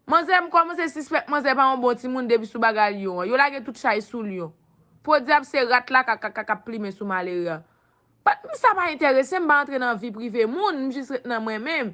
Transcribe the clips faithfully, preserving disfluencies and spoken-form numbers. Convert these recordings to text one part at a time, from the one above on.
Manzè, m kòmanse sispèk manzè pa yon bon timoun depi sou bagay lyon an. Yo lage tout chay sou lyon. Podyab se rat la k ap plimen sou malere a. But sa pa enterese m, m pa antre nan vi prive moun, m jis ret nan mwen menm.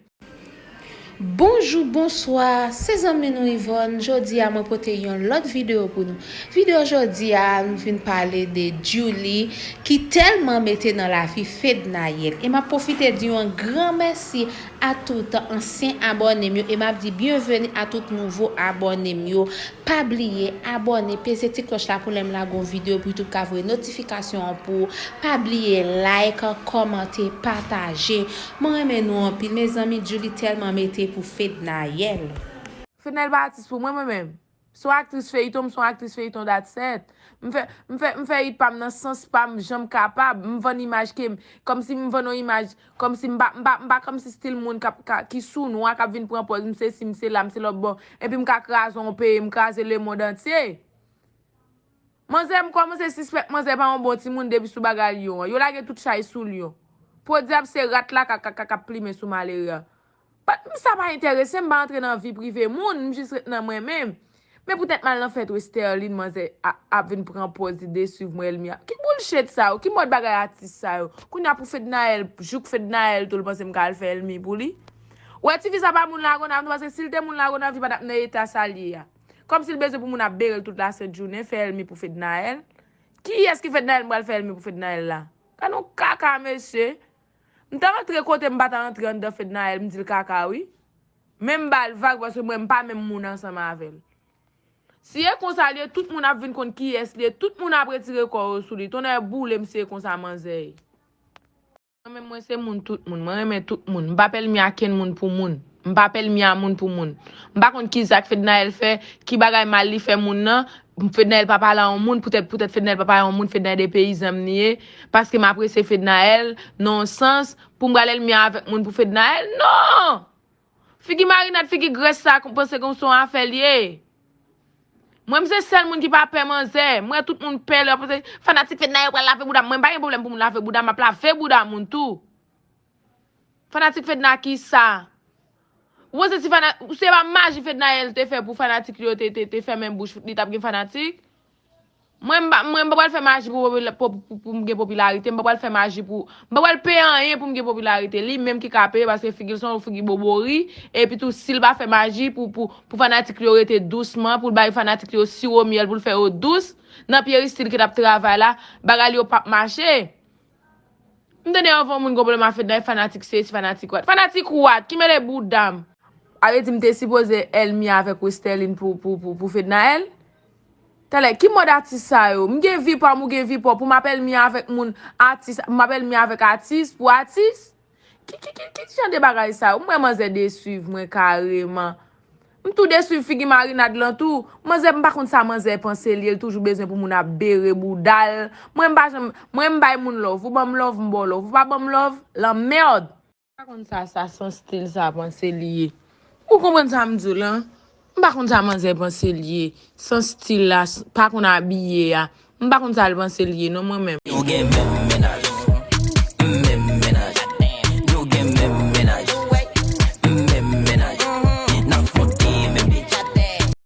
Bonjou, bonswa, se zanmi nou Yvonne. Jodi a mwen pote yon lòt videyo pou nou. Videyo jodi a, nou vin pale de Djouly ki tèlman mete nan lavi Fednaelle. E m ap pwofite di yon gran mèsi a tout ansyen abòne m yo e m ap di byenveni a tout nouvo abòne m yo. Pa bliye abòne, peze ti klòch la pou lè m lage yon videyo pou YouTube ka voye notifikasyon an pou ou. Pa bliye like, kòmante, pataje. Mwen renmen nou anpil, mezanmi, Djouly tèlman mete pou Fednaelle. Fednaelle pa atis pou mwen, mwen menm. Se yon aktris feyton, m se yon aktris feyton, that's it. M fè, m fè, m fè it pa m nan sans pa m, jan m kapab. M vann imaj ke m, kòmsi m vann yon imaj, kòmsi m pa, m pa, m pa kòmsi stil moun k ap, ka, ki sou nou a, k ap vin pran pòz, m se si, m se la, m se lòt bò. Epi m ka kraze yon peyi, m kraze lemond antye. Manzè, m kòmanse sispèk manzè pa yon bon timoun depi sou bagay lyon an. Yo lage tout chay sou lyon. Podyab se rat la k ap plimen sou malere a. But sa pa enterese m, m pa antre nan vi prive moun, m jis ret nan mwen menm. Men poutèt m al nan fèt Westerline, manzè ap vin pran pòz li deswiv mwen, ènmi a. Ki bullshit sa yo? Ki mòd bagay atis sa yo? Kounye a pou Fednaelle, jouk Fednaelle tou, l panse m ka al fè ènmi pou li? Ou wè tifi sa pa moun Lagonav non, paske si l te moun Lagonav, li pa t ap nan eta sa l ye a. Kòmsi l bezwen pou moun ap bere l tout lasent jounen, fè ènmi pou Fednaelle. Kiyès ki Fednaelle m pral fè ènmi pou Fednaelle la? Gad yon kaka, mesye. M ta antre kote m pa ta antre anndan Fednaelle, m di l kaka wi. Men m ba l vag paske mwen m pa menm moun ansanm avè l. Si e konsa l ye, tout moun ap vin konn kiyès li ye, tout moun ap retire kò yo sou li. Tonnè boule m si e konsa manzè ye. Mwen menm mwen se moun tout moun, mwen renmen tout moun. M p ap ènmi a kenn moun pou moun. M p ap ènmi a moun pou moun. M pa konn ki zak Fednaelle fè, ki bagay mal li fè moun nan. Fednaelle pa pale a yon moun, poutèt poutèt Fednaelle pa pale a yon moun, Fednaelle depeyizan m li ye. Paske m apresye Fednaelle nan yon sans, pou m pral ènmi avèk moun pou Fednaelle? Non! Figi marinad, figi grès sa, panse kon se yon afè l ye. Mwen m se sèl moun ki pa pè manzè. M wè tout moun pè lè yo panse fanatik Fednaelle pral lave bouda m. Mwen m pa gen pwoblèm pou moun lave bouda m, m ap lave bouda moun tou. Fanatik Fedna kisa? Ou panse si fana, se pa maji Fednaelle te fè pou fanatik li yo te, te, te fèmen bouch li t ap gen fanatik? Mwen m pa, mwen m pa pral fè maji pou, pou, pou, pou m gen popilarite, m pa pral fè maji pou, m pa pral peye anyen pou m gen popilarite. Li menm ki ka peye paske figi l se yon figi bobori, epi tou si l pa fè maji pou, pou, pou fanatik li yo rete dousman, pou l bay fanatik li yo siwo myèl pou l fè yo dous, nan pye Ristil ki t ap travay la, bagay li yo p ap mache. M tande anvan moun gon pwoblèm a Fednaelle, fanatik sesi, fanatik what. Fanatik what? Ki mele bouda m? Sa vle di m te sipoze ènmi avèk Westerline pou, pou, pou, pou Fednaelle? Talè, ki mòd atis sa yo? M gen vi pa m, ou gen vi pa w, pou m ap ènmi avèk moun, atis, m ap ènmi avèk atis, pou atis? Ki, ki, ki, ki jan de bagay sa yo? M wè manzè deswiv mwen kareman. M tou deswiv figi marinad lan tou. Manzè, m pa konn sa manzè panse li ye, l toujou bezwen pou moun ap bere bouda l. Mwen m pa janm, mwen m bay moun love, ou ban m love, m ba w love, ou pa ban m love, lanmèd. M pa konn sa, sa san stil sa panse li ye. Ou konprann sa m di w lan? M pa konn sa manzè panse li ye. San stil la, pa konn abiye a. M pa konn sa l panse li ye non mwen menm. Nou gen menm mennaj.